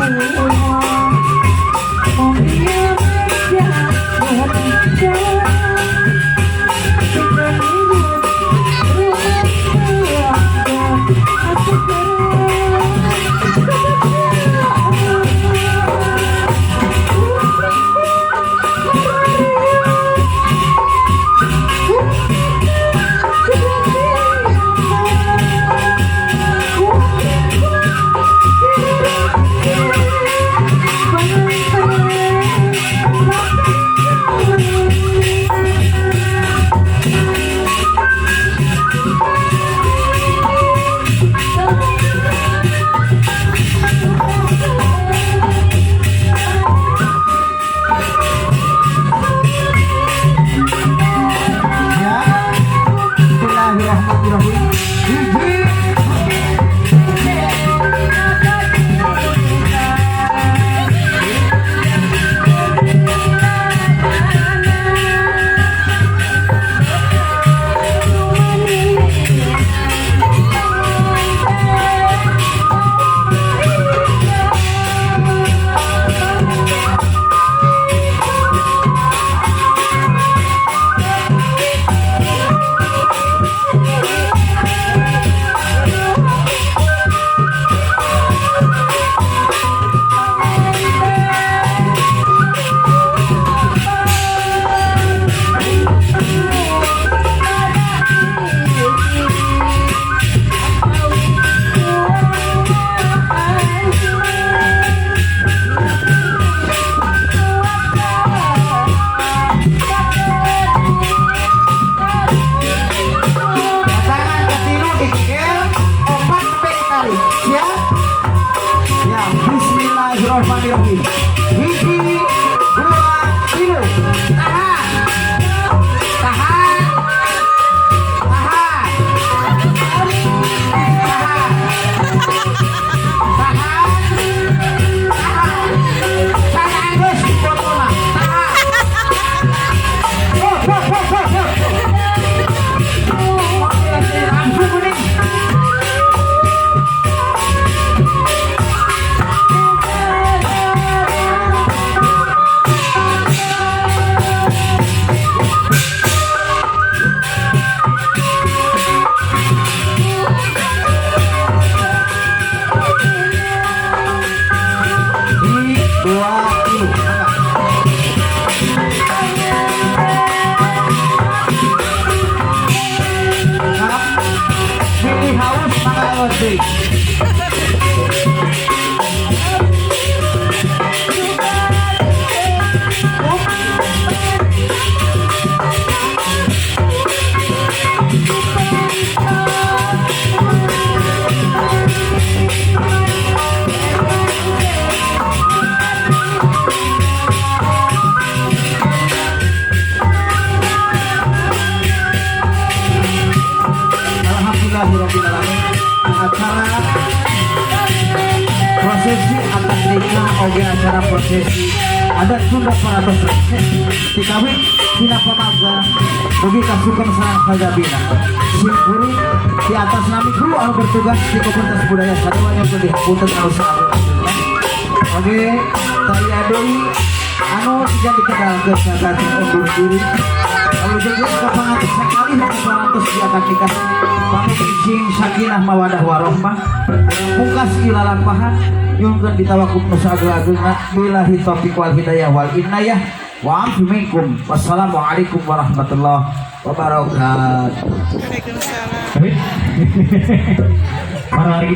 Ya. Bismillahirrahmanirrahim. Hiji. Tangan ketilu digeger opat pek kali. Siap? Ya, bismillahirrahmanirrahim. Hiji, dua, tilu. Tahan. Tahan. Tahan. Tahan. Tahan. Tahan. Tahan geus dipotona. Tahan. Oh, oh, oh, oh, oh. Langsung kuning. Hiji, dua, tilu. Mangga. Nah, pilih haus mangga deui. Alhamdulillahirabbil alamin. Acara prosesi akad nikah oge acara prosesi adat Sunda parantos sukses dikawin tina pamaga, mugi kasugeng sareng sajabina. Simkuring di atas nami kru anu bertugas di komunitas budaya Sadewa nyuhunkeun dihapunten anu saageng-agengna. Oge taya deui anu tidak dikenalkeun sagati undur diri. Lalu jeung kapangantos sakali parantos di akad nikah, pamit cing sakinah mawadah warohmah. Pungkas ilalampahan nyuhunkeun ditawakup nu saageng-agengna. Billahi taufiq wal hidayah wal inayah wa afu minkum. Wassalamualaikum warahmatullahi wabarakatuh. Para wargi.